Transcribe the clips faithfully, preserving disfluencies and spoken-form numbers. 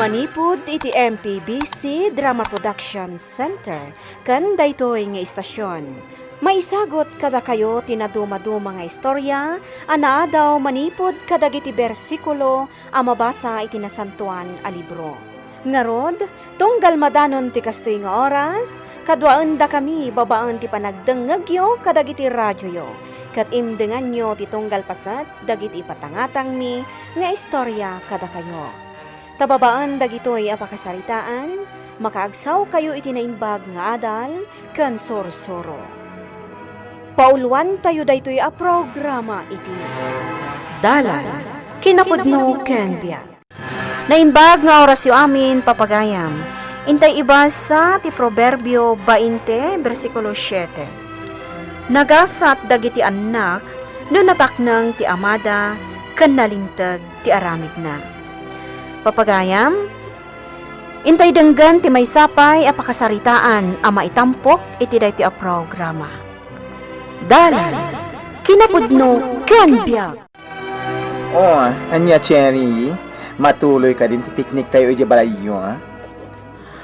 Manipud iti M P B C Drama Production Center ken daytoy nga istasion, maisagut kadakayo ti nadumaduma nga istorya a naadaw manipud kadagiti bersikulo a mabasa iti Nasantoan a Libro. Ngarud, tunggal madanon ti kastoy nga oras, kaduaendakami babaen ti panagdengngegyo kadagiti radioyo, ket imdenganyo ti tunggal paset dagiti ipatangatangmi nga istorya kadakayo. Ta babaen dagitoy a pakasaritaan, makaagsawkayo iti naimbag nga adal ken sursuro. Pauluantayo daytoy a programa iti Dalan, Kinapudno ken Biag. Naimbag nga orasyo amin, papagayam. Intay ibasa ti Proverbio bainte, bersikulo siete. Nagasat dagiti annak no natakneng ti amada ken nalinteg ti aramidna. Papagayam, intay denggen ti maysa pay a pakasaritaan a maitampok iti daytoy a programa. Dalan, kinapudno, ken biag. Oh, ania, Cherry? Matuloy kadin ti picnic tayo iti balayyo, ah?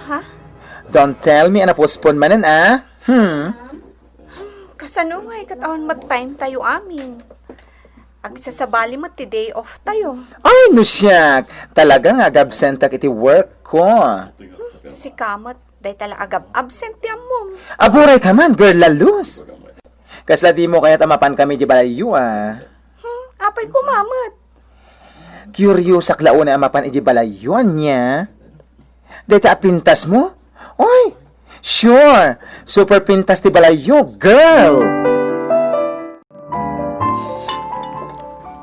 Ha? Don't tell me a napospon manen, ah? Hmm. Kasano ngay ket awan met time tayo amin? Agsasabali met ti day off tayo. Ay, no siak! Talaga nga agabsentak iti work ko. Hmm, sika met, dayta la agab-absent ti ammom. Aguray ka man, girl, lalus! Kasla dimo kayat a mapan kami di balayyo, ah? Hmm, apay koma met? Curiosak la unay a mapan iti balayyo, ania? Dayta a pintas mo? Oy, sure! Super pintas ti balayyo, girl!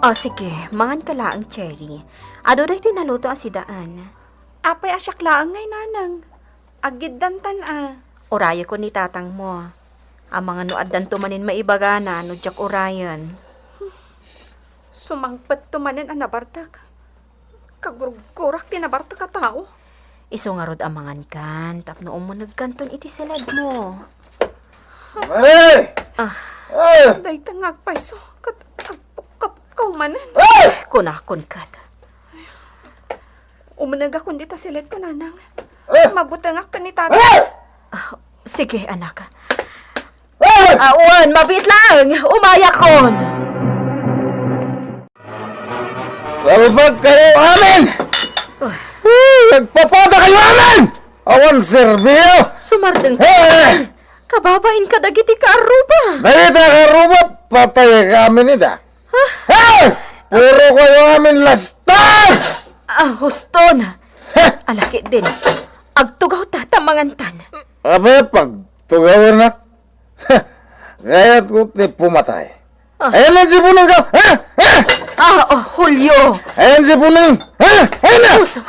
O, sige, mangan ka laeng, Cherry. Adu daytoy naluto a sidaan. Apay a siak laeng ngay, nanang? Aggiddantan a. Urayekon ni tatangmo. Amangan no addanto manen maibagana no diak urayen. Sumangpetto manen a nabartek. Kagurgurak ti nabartek a tao. Isu ngarud a mangankan tapno umunegkanton iti siledmo. Mare! Ah. Ah! Dayta nga agpayso ket agpukkapukkaw manen. Ah! Kunakon ket. Umunegakon dita siledko, nanang. Ah! Mabutengak ken ni tatay. Ah! Ah, sige, anak. Ah! Awan, mabiit laeng. Umayakon. Salbag kayo amin! Ah. Eh, nagpapata kayo amin! Awan serbio! Sumardeng ka. Eh! Kababain ka dagiti kaarruba. Dagiti kaarruba, patay ka amin ita. Ha? Eh! Puro kayo amin lastag! Ah, huston. Ha? Alakit din. Agtugaw ta, ta mangantan. Abe, pagtugaw, anak. Kayat ko ti pumatay. Ah. Ayan ang sipunan ka! Ha? Ha? Ah, oh, Julio! Ayan ang sipunan! Ha? Ayan na! Sus,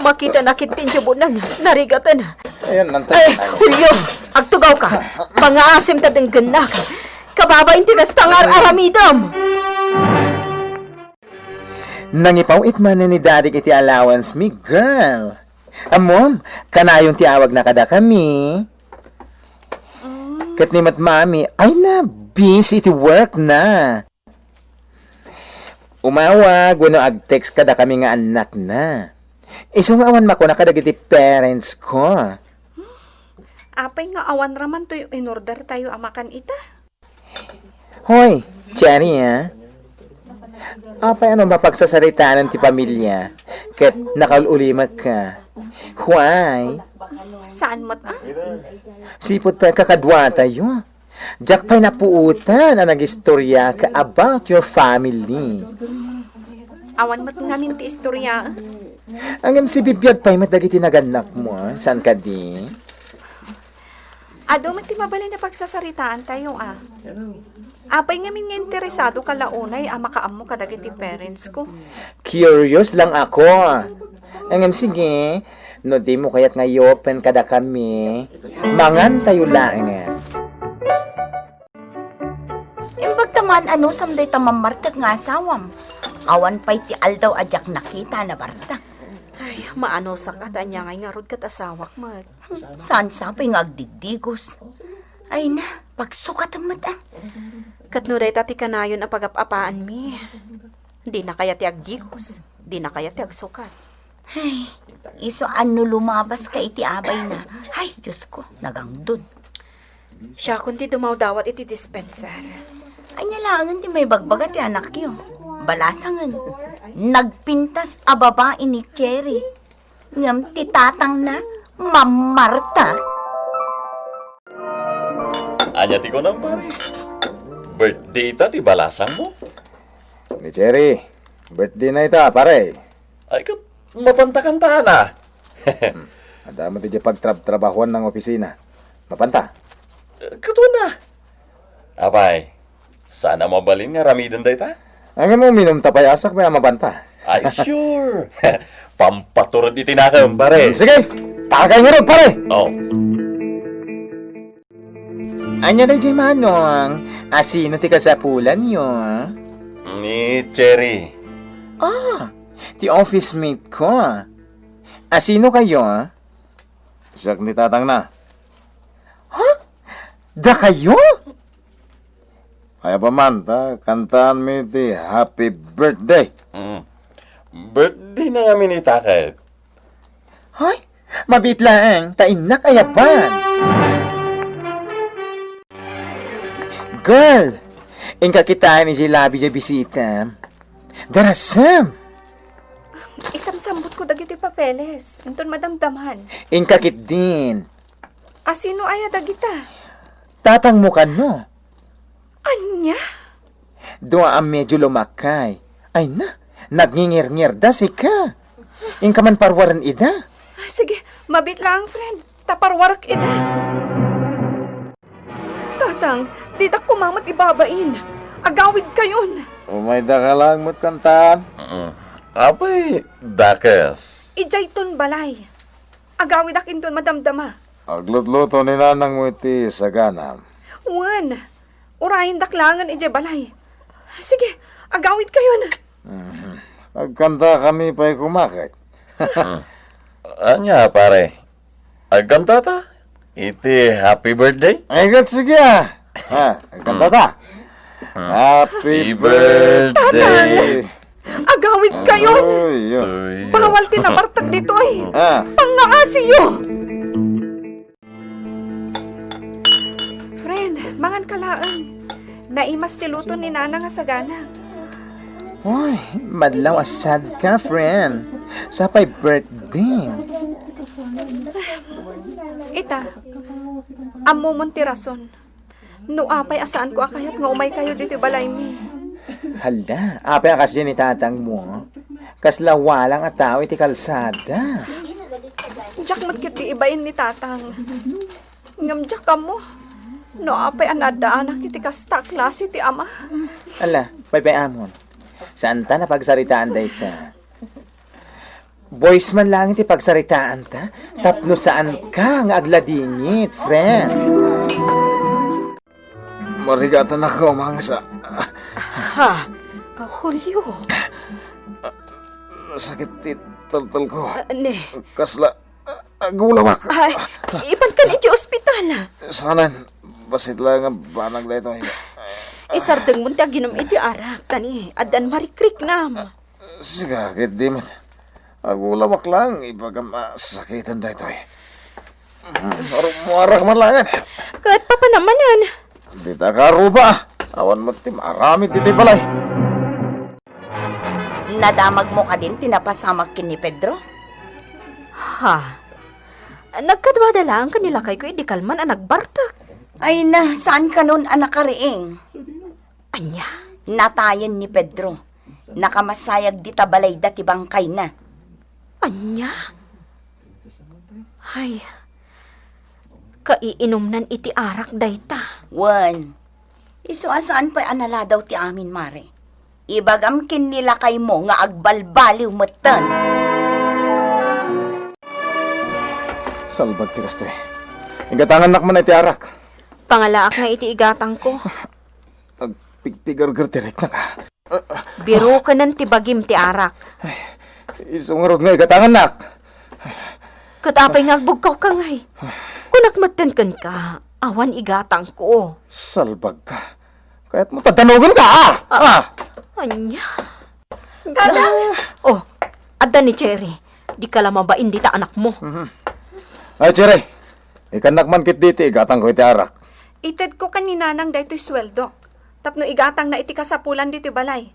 makita na kit din sipunan. Narigatan. Ayan, nantay. Ay, Julio, agtugaw ka. Pangaasim ta denggennak. Kababain ti kasta nga ar-aramidem. Nangipaw-it manen ni Daddy iti allowance mi, girl. Ammom, kanayon ti awagna kadakami. Ket ni met Mami, ay na, busy iti work na. Umawag wenno ag-text kadakami nga annakna. Isu nga awan makuna kadagiti parents ko. Apay nga awan raman toy in-order tayo a makan ita? Hoy, Jenny, ah. Apay ano mapagsasaritaan ti pamilya? Ket nakaul-ulimek ka. Why? Saan met, ah? Sipud pay kakadua tayo. Diak pay napuotan a nagistorya ka about your family. Awan met ngamin ti istorya, ah. Ngem sibibiag pay met dagiti nagannak mo, ah. Saan kadi? Adu met ti mabalin a pagsasaritaan tayo, ah. Apay ngamin nga interesado ka la unay a makaammo kadagiti parents ko? Curious lang ako. Ngem sige, no di mo kayat nga i-open kadakami, mangan tayo laeng. Imbag ta man, anusam dayta mammartek nga asawam? Awan pay ti aldaw a diak nakita a nabartek. Ay, maanusak a ta ania ngay ngarud ket asawak met. Saan sapay nga agdiddigos? Ay na, pagsukatem met, ah. Ket no dayta ti kanayon a pagap-apaanmi, dina kayat ti agdigos, dina kayat ti agsukat. Ay, isu a no lumabaska iti abayna. Ay, Diosko, nagangdud. Siakon ti dumawdawat iti dispenser. Ania laengen ti maibagbaga ti anakyo? Balasangen, nagpintas a babai ni Cherry. Ngem ti tatangna, mammarta. Ania ti kunam, pare? Birthday ita ti balasangmo? Ni Cherry, birthday na ita, pare. Ay, ket mapanta kantaana. Hmm. Adda met idiay pagtrabtrabahuan nga opisina. Mapanta? Ket wen a. Apay, saan a mabalin nga aramiden dayta? Ngem uminumta pay a sakbay a mapanta. Ay, sure. Pampaturod iti nakem, pare. Hmm, sige, tagay ngarud, pare. Oh. Ania daydiay, Manong? Asino ti kasapulanyo? Ni Cherry. Ah, ti office mate ko. Asino kayo? Siak ni tatangna. Ha? Dakayo? Kayat man ta kantaanmi ti happy birthday. Mm. Birthday na ngamin ita ket. Hay, mabiit laeng, ta innak ayaban. Girl, inka kitaen idiay labi diay bisita. Darasem! Isamsambutko dagiti papeles. Inton madamdaman. Inka ketdin. Asino aya dagita? Tatangmo kano. Ania? Dua a medyo lumakay. Ay na, nagngingirngirda sika. Inka man parwaren ida. Sige, mabiit laeng, friend. Ta parwarek ida. Tatang, didak koma met ibabain. Agawidkayon. Umayda ka laeng met kantaen. Mm. Apay, dakes. Idiayton balay. Agawidak inton madamdama. Aglutluto ni nanangmo iti saganam. Wen, urayendak laengen idiay balay. Sige, agawidkayon. Mhm. Agkantakami pay koma ket. Hmm. Ania, pare? Agkantata iti happy birthday? Ay, ket sige, ah. Ha, agkantata. Hmm. Happy birthday. Tatang! Agawidkayon! Ay, ay. Bawal ti nabartek ditoy. Ah. Pangngaasiyo! Friend, manganka laeng. Naimas ti luto ni Nana nga sagana. Uy, madlaw a sad ka, friend. Sapay birthday. Ita, ammomon ti rason. No apay a saanko a kayat nga umaykayo ditoy balaymi. Hala, apay a kasdiay ni tatangmo? Kasla walang a tao iti kalsada. Diak met ketdi ibain ni tatang. Ngem diak ammo no apay a naaddaanak iti kasta a klase ti ama. Ala, paypay-amon. Saanta a pagsaritaan dayta. Boys man laeng ti pagsaritaanta, tapno saanka nga agladingit, friend. Marigatanak a umangasa. Ha? Julio? Sakit ti teltelko. Ah, ne. Kasla, ah, agulawak. Ay, ipankan iti ospital. Saanen, bassit laeng a banag daytoy. Isardengmon ti aginum iti arak, ta ni, addan marikriknam. Sika, ket di met. Agulawak laeng, ibagam a sakiten daytoy. Rummuarak man laeng. Ket papanam manen. Dita karuba, awan met ti maaramid ditoy balay. Nadamagmo kadin ti napasamak ken ni Pedro? Ha? Nagkaduada laeng ken ni lakayko idi kalman a nagbartek. Ay na, saan kanon a nakariing? Ania? Natayen ni Pedro. Nakamasayag dita balayda ti bangkayna. Ania? Ay, kaiinumnan iti arak dayta. Wen, isu a saan pay a naladaw ti amin, Mare. Ibagam ken ni lakaymo nga agbalbaliw metten. Salbag ti kastoy. Igatangannak man iti arak. Pangalaak nga iti igatangko. Agpigpigargar ti riknak, a. Birokenen ti bagim ti arak. Ay, isu ngarud nga igatangannak. Ket apay nga agbugkawka ngay? Kunak metten kenka, awan igatangko. Salbagka. Kayatmo ta danogenka, a? Ah. Ah. Ania? Dadang! Oh, adda ni Cherry. Dika la mabain dita anakmo. Mhm. Ay, Cherry, ikannak man ketdi ti igatangko iti arak. Itedko ken ni Nanang daytoy sueldok tapno igatangna iti kasapulan ditoy balay.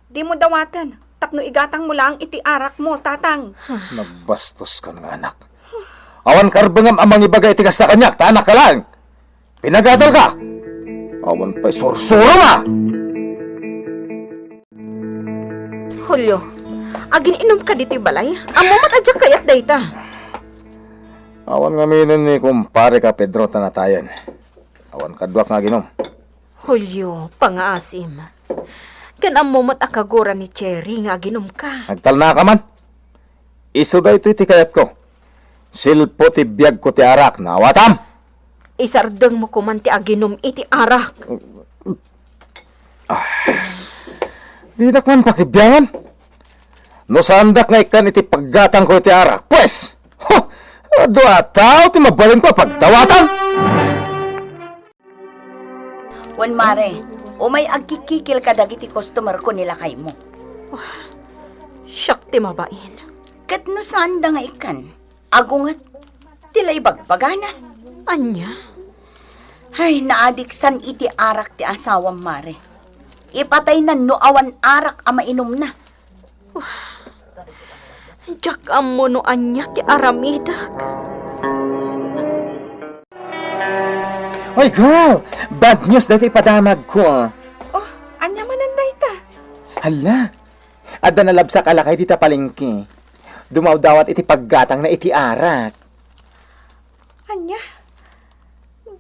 Dimo dawaten tapno igatangmo laeng iti arakmo, Tatang. Nagbastos kan nga anak. Awan karbengam a mangibaga iti kasta kaniak, ta anak ka laeng. Pinagadal ka! Awan pay sursuro nga! Julio, agin-inom ka ditoy balay? Ammom met a diak kayat dayta. Awan ngaminen ni kumpare ka Pedro ta natayen. Awan kaduak nga aginom. Julio, pangaasim. Ken ammom met a kagura ni Cherry nga aginom ka. Agtalna ka man. Isu daytoy ti kayatko. Silpo ti biagko ti arak, naawatam? Isardengmo koman ti aginom iti arak. Ah, dinak man pakibiangan. No saandak nga ikkan iti paggatangko iti arak, pues, ho, adu a tao ti mabalinko a pagdawatan. Wen, Mare, umay agkikkikil kadagiti customer ko ni lakaymo. Siak ti mabain. Ket no saanda nga ikkan, agunget ti la ibagbagana. Ania? Ay, naadiksan iti arak ti asawam, Mare. Ipataynan no awan arak a mainumna. Diak ammo no ania ti aramidek. Hoy, girl! Bad news daytoy ipadamagko. Oh, ania manen dayta? Hala, adda nalabsak a lakay dita palengke. Dumawdawat iti paggatangna iti arak. Ania?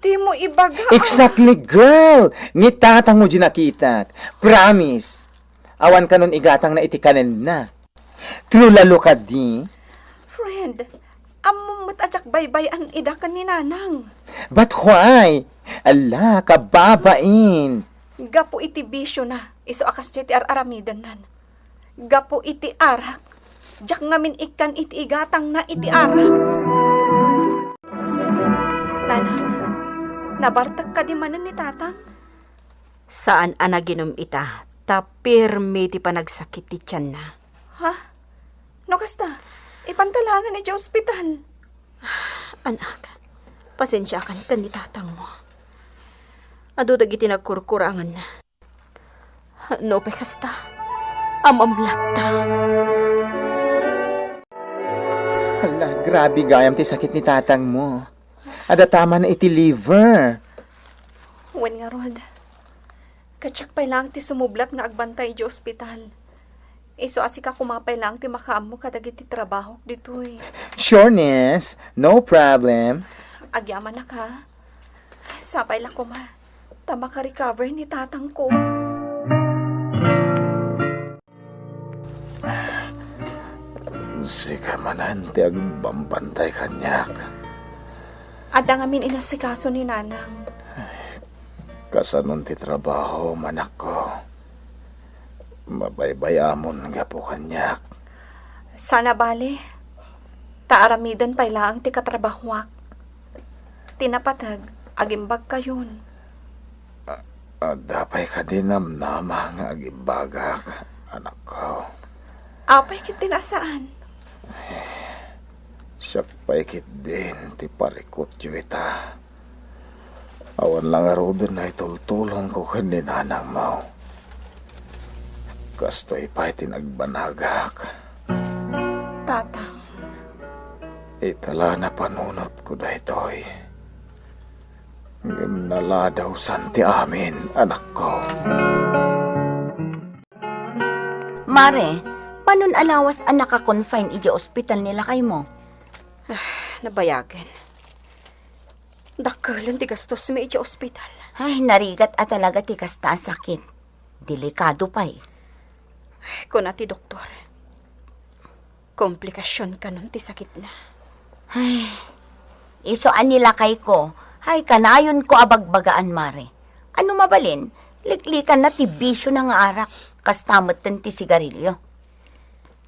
Dimo ibaga, ah. Exactly, girl! Ni tatangmo di nakitak. Promise. Awan kanon igatangna iti kanenna. True lalo kadi? Friend, ammom met a diak baybay-an ida ken ni Nanang. But why? Ala, kababain. Gapu iti bisiona, isu a kasdiay ti ar-aramidennan. Gapu iti arak, diak ngamin ikkan iti igatangna iti arak. Nanang, nabartek kadi manen ni Tatang? Saan a naginom ita, ta pirmi ti panagsakit ti tianna. Ha? No kasta, ipanta laengen idiay ospital. Anak, pasensiakan ken ni tatangmo. Adu dagiti nagkurkurangenna. No pay kasta, amamlatta. Hala, grabe gayam ti sakit ni tatangmo. Adda tama na iti liver. Wen ngarud, ket siak pay laeng ti sumublat nga agbantay idiay ospital. Isu a sika koma pay laeng ti makaammo kadagiti trabahok ditoy. Sure, Ness. No problem. Agyamanak, ha? Sapay la koma ta makarecover ni tatangko. Sika manen ti agbambantay kaniak. Adda ngamin inasikaso ni Nanang. Kasanon ti trabaho, anakko? Mabaybay-amon gapu kaniak. Saan a bale, ta aramiden pay laeng ti katrabahuak. Ti napateg, agimbagkayon. A-, adda pay kadi namnama nga agimbagak, anakko? Apay ket ti nasaan? Siak pay ketdin ti parikutyo ita. Awan la ngaruden naitultulongko ken ni nanangmo. Kastoy pay ti nagbanagak. Tatang. Ita la napanunotko daytoy. Ngem naladawsan ti amin, anakko. Mare, manon a lawas a naka-confine idiay ospital ni lakaymo? Ah, nabayagen. Dakkelen ti gastosmi idiay ospital. Ay, narigat a talaga ti kasta a sakit. Delikado pay. Kuna ti doktor, komplikasyon kanon ti sakitna. Ay, isu a ni lakayko, ay, kanayonko a bagbagaan, Mare. Ano mabalin, liklikanna ti bisiona nga arak, kasta metten ti sigarilyo.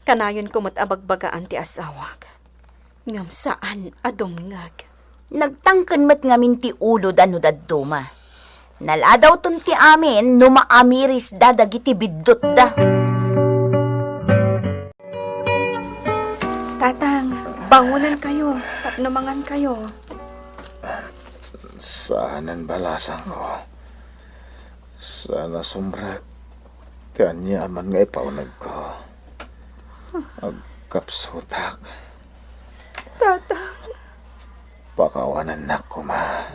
Kanayonko met a bagbagaan ti asawak, ngem saan a dumngeg. Nagtangken met ngamin ti uloda no dadduma. Naladawton ti amin no maamirisda dagiti biddutda. Tata, Bangonenkayo tapno mangankayo. Saanen balasangko. Saan a sumrek ti aniaman nga ipaunegko. Agkapsutak. Tatang. Pakawanennak koma.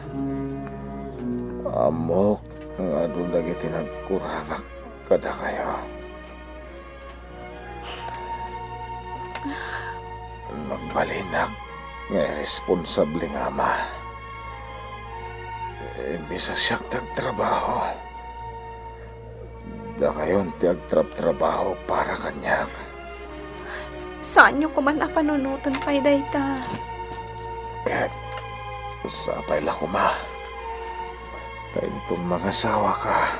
Ammok nga adu dagiti nagkurangak kadakayo. Nagbalinak nga irresponsable nga ama. Imbes a siak ti agtrabaho, dakayon ti agtrabtrabaho para kaniak. Saanyo koman a panunoten pay dayta. Ket sapay la koma ta inton mangasawaka,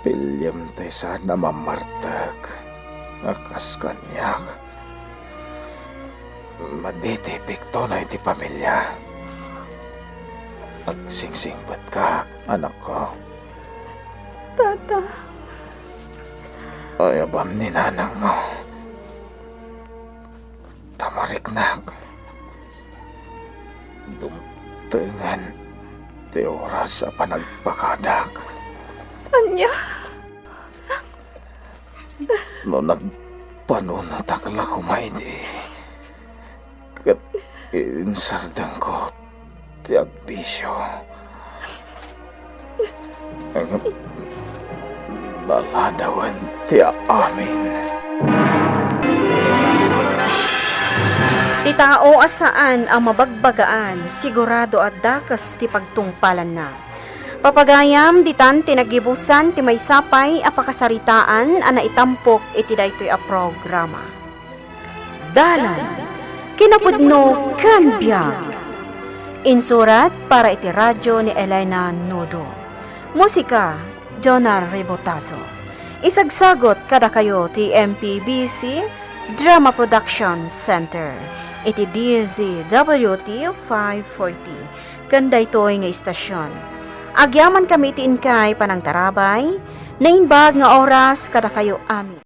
piliem ti saan a mammartek a kas kaniak. Madi ti epekto na iti pamilia. Agsingsingpetka, anakko. Tata. Ayabam ni nanangmo. Tamariknak. Dumtengen ti oras a panagpakadak. Ania? No nagpanunotak la koma idi, ket insardengko ti agbisio. Ngem naladawen ti amin. Ti tao a saan a mabagbagaan, sigurado a dakes ti pagtungpalanna. Papagayam, ditan ti naggibusan ti maysa pay a pakasaritaan a naitampok iti daytoy a programa. Dalan, kinapudno ken biag. Insurat para iti radyo ni Elena Nudo. Musika, Jonah Rebotazo. Isagsagot kadakayo ti M P B C Drama Production Center iti D Z W T five forty. Ken daytoy nga istasyon, agyamankami iti inkay panangtarabay, naimbag nga oras kadakayo amin.